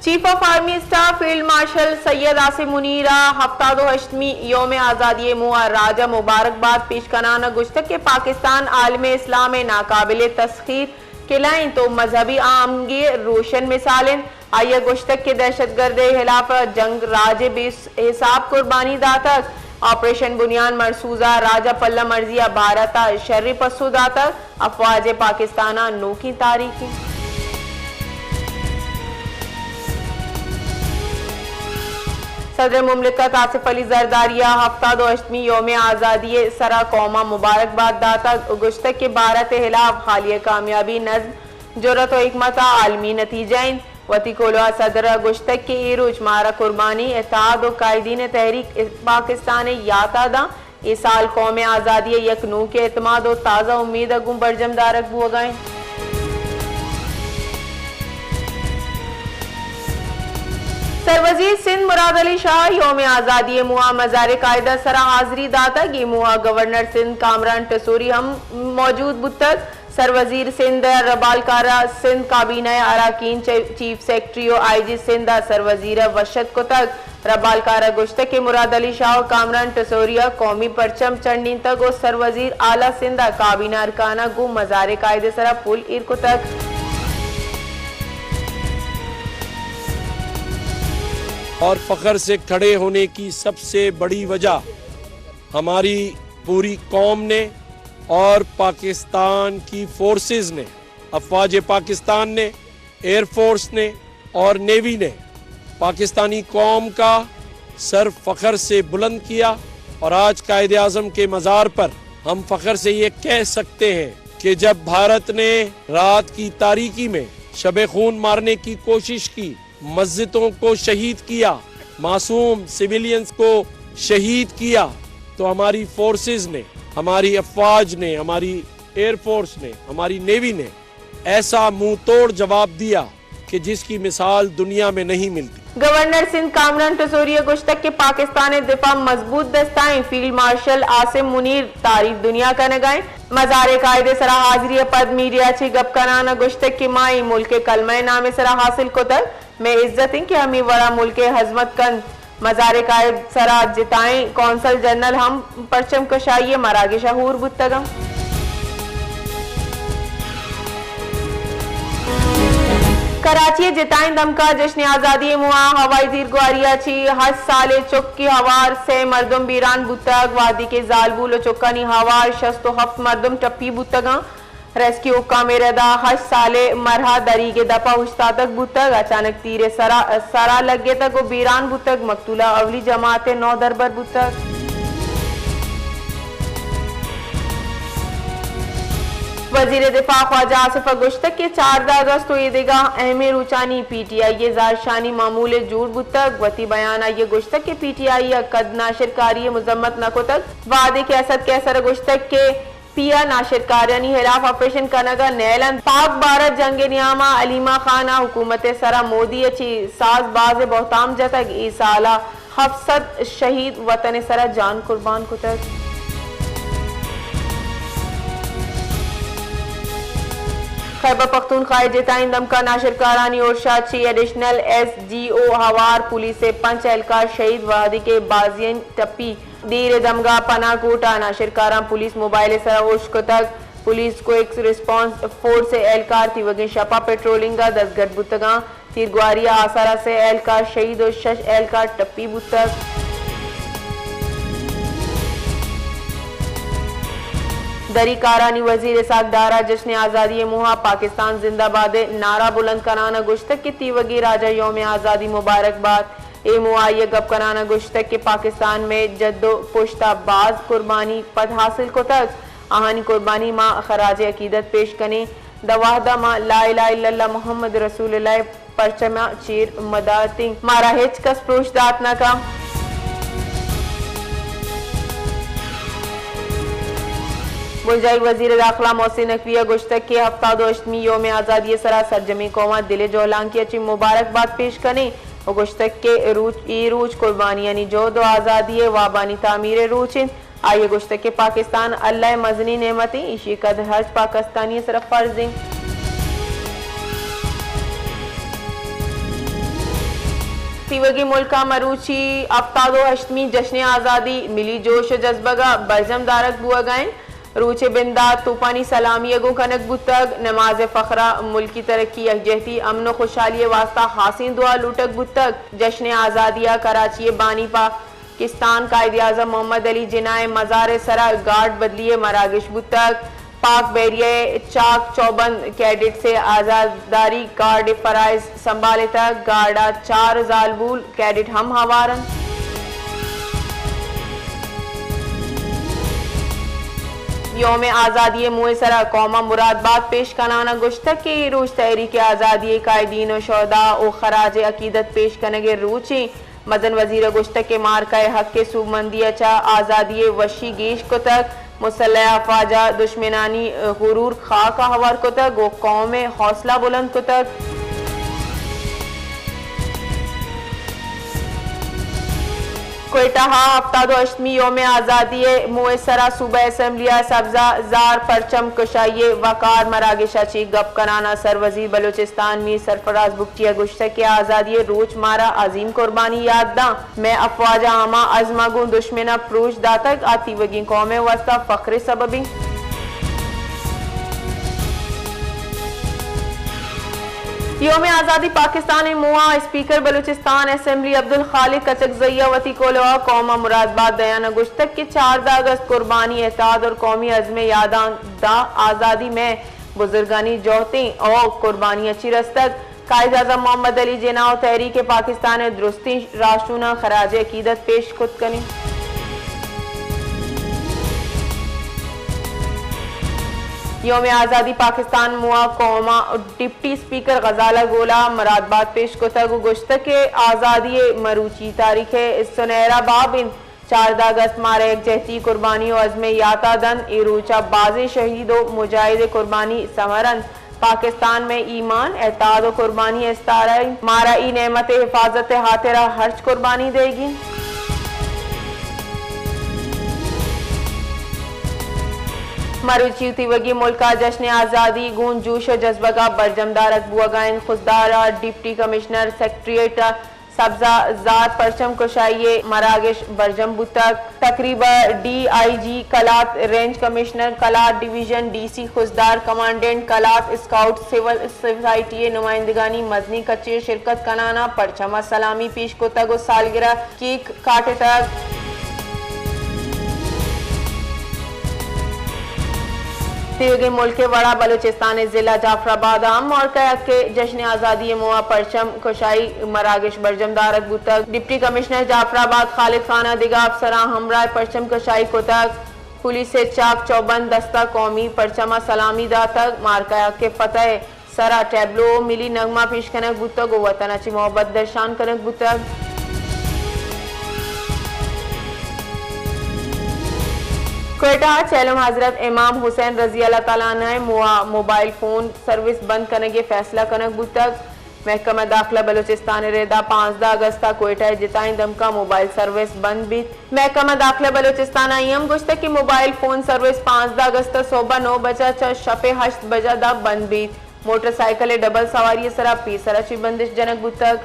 Chief of army staff field marshal Syed Asim Munir ءَ ہفتاد ءُ ہشتمی یوم آزادی ءِ موہ ءَ راج ءَ مبارک بات پیش کنان ءَ گوشتگ کہ پاکستان عالم اسلام ءِ ناقابل تسخیر قلعہ انت ءُ مذہبی آہنگی ءِ روشن مثال انت۔ آئی ءَ گوشتگ کہ دہشت گردی ءِ ہلاپ ءَ جنگ راج ءَ بے حساب قربانی داتگ، آپریشن بنیان مرصوص ءَ راج ءِ پلہ مرزی ءَ بھارت ءَ شریں پسو داتگ، افواج پاکستان ءِ نوکیں تاریخ انت۔ صدر مملکت آصف علی زرداری ءَ ہفتاد ءُ ہشتمی یوم آزادی ءِ سرا قوم ءَ مبارک بات داتگ ءُ گوشتگ کہ بھارت ءِ ہلاپ حالیہ کامیابی نظم، جرات ءُ حکمت ءِ عالمی نتیجہ انت۔ وتی قول ءَ صدر ءَ گوشتگ کہ اے روچ مارا قربانی، اتحاد ءُ قائدین تحریک پاکستان ءِ یات ءَ داں۔ اے سال قوم ءِ آزادی ءِ یک نوکیں اعتماد ءُ تازہ امید ءَ گوں برجم دارگ بوگ ءَ انت۔ سروزیر سندھ مراد علی شاہ یوم آزادی ءِ موہ ءَ مزار قائد ءِ سرا حاضری داتگ۔ اے موہ ءَ گورنر سندھ کامران ٹسوری ہم موجود بوتگ۔ سروزیر سندھ ءَ ربالکار ءَ سندھ کابینہ ءِ اراکین، چی-، چیف سیکرٹری ءُ آئی جی سندھ ءَ سروزیر ءَ وش اتک کتگ۔ ربالکار ءَ گوشتگ کہ مراد علی شاہ ءُ کامران ٹسوری ءَ قومی پرچم چنڈینتگ ءُ سروزیر اعلی سندھ ءَ کابینہ ارکان ءَ گوں مزار قائد ءِ سرا پل ایر کتگ۔ اور فخر سے کھڑے ہونے کی سب سے بڑی وجہ ہماری پوری قوم نے اور پاکستان کی فورسز نے، افواج پاکستان نے، ایئر فورس نے اور نیوی نے پاکستانی قوم کا سر فخر سے بلند کیا، اور آج قائد اعظم کے مزار پر ہم فخر سے یہ کہہ سکتے ہیں کہ جب بھارت نے رات کی تاریکی میں شب خون مارنے کی کوشش کی، مسجدوں کو شہید کیا، معصوم سویلینز کو شہید کیا، تو ہماری فورسز نے، ہماری افواج نے، ہماری ایئر فورس نے، ہماری نیوی نے ایسا منہ توڑ جواب دیا کہ جس کی مثال دنیا میں نہیں ملتی۔ گورنر سندھ کامران ٹسوری ءَ گوشتگ کہ پاکستان ءِ دفاع مضبوط دستائیں، فیلڈ مارشل عاصم منیر تعریف دنیا کنگ ءَ انت۔ مزار قائد ءِ سرا حاضری ءَ پد میڈیا چہ گپ کنان ءَ گوشتگ کہ ما اے ملک ءِ کلمہ ءِ نام ءِ سرا حاصل کتگ، مئے عزت انت کہ ہمے وڑا ملک ءِ ہزمت کنت۔ مزار قائد ءِ سرا جتائیں قونصل جنرل ہم پرچم کشائی ءِ مراگش ءَ ہور بوتگ انت۔ کراچی ءِ جتائیں دمکا جشن آزادی ءِ موہ ءَ ہوائی تیرگواری ءَ چہ ہشت سالیں چک ءِ ہوار سئے مردم بیران بوتگ، وہدے کہ زالبول ءُ چکانی ہوار شست ءُ ہپت مردم ٹپی بوتگ انت۔ ریسکیو حکام ءِ رد ءَ ہشت سالیں مرہ دریگ ءِ دپ ءَ اوشتاتگ بوتگ، اچانک تیر ءِ سرا، سرا لگتگ ءُ بیران بوتگ۔ مقتول ءِ اولی جماعت ءِ نودربر بوتگ۔ وزیر دفاع خواجہ آصف ءَ گوشتگ کہ چاردہ اگست ءُ اے دگہ اہمیں روچانی پی ٹی آئی ءِ زہرشانی معمول ءَ جوڑ بوتگ۔ وتی بیان ءَ آئی ءَ گوشتگ کہ پی ٹی آئی ءَ کد ناشرکاری ءِ مذمت نہ کتگ، وہدے کہ اسد قیصر ءَ گوشتگ کہ پی ءَ ناشرکارانی ہلاف آپریشن کنگ ءَ نیل انت۔ پاک بھارت جنگ ءِ نیام ءَ حلیمہ خان ءَ حکومت ءِ سرا مودی ءَ چہ ساز باز ءَ بہتام جتگ۔ اے سال ءَ ہپت سد شہید وطن ءِ سرا جان قربان کتگ۔ خیبر پختونخوا ءِ جتائیں دمکا ناشرکارانی ارش ءَ چہ ایڈیشنل ایس ڈی او ہوار پولیس ءِ پنچ اہلکار شہید، وہدے کہ بازیں ٹپی دیر ءِ دمگا پناہ کوٹ ءَ ناشرکاراں پولیس موبائل ءِ سرا ارش کتگ۔ پولیس کوئک ریسپانس فورس ءِ اہلکار تیوگیں شپ ءَ پیٹرولنگ ءَ دزگٹ بوتگاں۔ تیرگواری ءِ آسر ءَ سئے اہلکار شہید ءُ شش اہلکار ٹپی بوتگ۔ دری کارانی وزیر اسحاق ڈار ءَ جشن آزادی ءِ موہ ءَ پاکستان زندہ باد ءِ نعرہ بلند کنان ءَ گوشتگ کہ تیوگیں راج ءَ یوم آزادی مبارک بات۔ اے موہ ءَ آئی ءَ گپ کنان ءَ گوشتگ کہ پاکستان مئے جد ءُ پشت ءَ باز قربانی پد حاصل کتگ۔ آہانی قربانی ما خراج عقیدت پیش کنیں۔ داں وہد ءَ ما لا الہ الا اللہ محمد رسول اللہ ءِ پرچم ءَ چیر مدارتیں۔ مارا ہچ کس پروش دات نہ کن۔ بنجاہی وزیر داخلہ محسن نقوی ءَ گوشتگ کہ ہفتاد ءُ ہشتمی یوم آزادی ءِ سرا سرجمیں قوم ءَ دل ءِ جہلانکی ءَ چہ مبارک بات پیش کنیں ءُ گوشتگ کہ روچ، اے روچ قربانیانی جہد ءُ آزادی ءِ وابانی تعمیر ءِ روچ انت۔ آئی ءَ گوشتگ کہ پاکستان اللہ ءِ مزنیں نعمتے، ایشی ءِ قدر ہرچ پاکستانی ءِ سرا فرض انت۔ تیوگیں ملک ءَ مروچی ہفتاد ءُ ہشتمی جشن آزادی ملی جوش ءُ جذبگ ءَ برجم دارگ بوگ ءَ انت۔ روچ ءِ بندات توپانی سلامی ءَ گوں کنگ بوتگ۔ نماز فخر ءَ ملکی ترقی، یکجہتی، امن ءُ خوشحالی ءِ واستہ ہاسیں دعا لوٹگ بوتگ۔ جشن آزادی ءَ کراچی ءِ بانی پاکستان قائد اعظم محمد علی جناح ءِ مزار ءِ سرا گارڈ بدلی ءِ مراگش بوتگ۔ پاک بحریہ ءِ چاک چوبند کیڈٹس ءِ آزاداری گارڈ ءِ فرائض سنبھالتگ۔ گارڈ ءَ چار زالبول کیڈٹ ہم ہوار انت۔ یوم آزادی ءِ موہ ءِ سرا قوم ءَ مراد بات پیش کنان ءَ گوشتگ کہ اے روچ تحریک آزادی ءِ قائدین ءُ شہدا ءَ خراج عقیدت پیش کنگ ءِ روچ انت۔ مزن وزیر ءَ گوشتگ کہ مارکہ ءِ حق ءِ سوبمندی ءَ چہ آزادی ءِ وشی گیش کتگ، مسلح افواج ءَ دشمنانی غرور خاک ءَ ہوار کتگ ءُ قوم ءِ حوصلہ بلند کتگ۔ کوئٹہ ءَ ہفتاد ءُ ہشتمی یوم آزادی ءِ موہ ءِ سرا صوبہ اسمبلی ءَ سبز ءُ زرد پرچم کشائی ءِ وقار مراگش ءَ چہ گپ کنان ءَ سروزیر بلوچستان میر سرفراز بگٹی ءَ گوشتگ کہ آزادی ءِ روچ مارا عظیم قربانی یات داں۔ مئے افواج ءَ ہما عزم ءَ گوں دشمن ءَ پروش داتگ، آ تیوگیں قوم ءِ واستہ فخر ءِ سبب انت۔ یوم آزادی پاکستان ءِ موہ ءَ اسپیکر بلوچستان اسمبلی عبدالخالق کچکزئی ءَ وتی کولو ءَ قوم ءَ مراد بات دیان ءَ گوشتگ کہ چاردہ اگست قربانی، اتحاد اور قومی عزم ءِ یاداں داں۔ آزادی مئے بزرگانی جہد انت ءُ قربانی ءَ چہ رستگ۔ قائد اعظم محمد علی جناح ءُ تحریک پاکستان ءِ درستیں راہشوناں خراج عقیدت پیش کت کنیں۔ یوم آزادی پاکستان موہ ءَ قوم ءَ ڈپٹی اسپیکر غزالہ گول ءَ مراد بات پیش کتگ ءُ گوشتگ کہ آزادی ءِ مروچی تاریخ ءِ سنہرا باب انت۔ چاردہ اگست مارا یکجہتی، قربانی ءُ عزم ءِ یات ءَ دنت۔ اے روچ ءَ بازیں شہید ءُ مجاہد ءِ قربانی ثمر انت۔ پاکستان مئے ایمان، اتحاد ءُ قربانی ءِ استارہ انت۔ مارا اے نعمت ءِ حفاظت ءِ ہاترا ہرچ قربانی دئیگی انت۔ مروچی تیوگیں ملک ءَ جشن آزادی گوں جوش ءُ جذبگ ءَ برجم دارگ بوگ ءَ انت۔ خضدار ءَ ڈپٹی کمشنر سیکرٹریٹ ءَ سبز ءُ زرد پرچم کشائی ءِ مراگش برجم بوتگ۔ تقریب ءَ D I G Kalat, range commissioner Kalat division, D C Khuzdar, commandant Kalat, scout, civil society ءِ نمائندگانی مزنیں کچے ءَ شرکت کنان ءَ پرچم ءَ سلامی پیش کتگ ءُ سالگرہ کیک کاٹتگ۔ تیوگیں ملک ءِ وڑ ءَ بلوچستان ءِ ضلع جعفر آباد ءَ ہم مارکہ حق ءِ جشن آزادی ءِ موہ ءَ پرچم کشائی مراگش برجم دارگ بوتگ۔ ڈپٹی کمشنر جعفر آباد خالد خان ءَ دگہ افسراں ہمراہ ءَ پرچم کشائی کتگ۔ پولیس ءِ چاک چوبند دستہ قومی پرچم ءَ سلامی داتگ۔ مارکہ حق ءِ فتح ءِ سرا ٹیبلو ءُ ملی نغمہ پیش کنگ بوتگ ءُ وطن ءَ چہ محبت درشان کنگ بوتگ۔ کوئٹہ ءَ چیلم حضرت امام حسین رضی اللہ تعالی عنہ ءِ موہ ءَ موبائل فون سروس بند کنگ ءِ فیصلہ کنگ بوتگ۔ محکمہ داخلہ بلوچستان ءِ رد ءَ پانزدہ اگست ءَ کوئٹہ ءِ جتائیں دمگاں موبائل سروس بند بیت۔ محکمہ داخلہ بلوچستان ءَ اے ہم گوشتگ کہ موبائل فون سروس پانزدہ اگست ءَ سہب ءَ نو بجہ چہ شپ ءِ ہشت بجہ داں بند بیت۔ موٹر سائیکل ءِ ڈبل سواری ءِ سرا پیسر ءَ چہ بندش جنگ بوتگ۔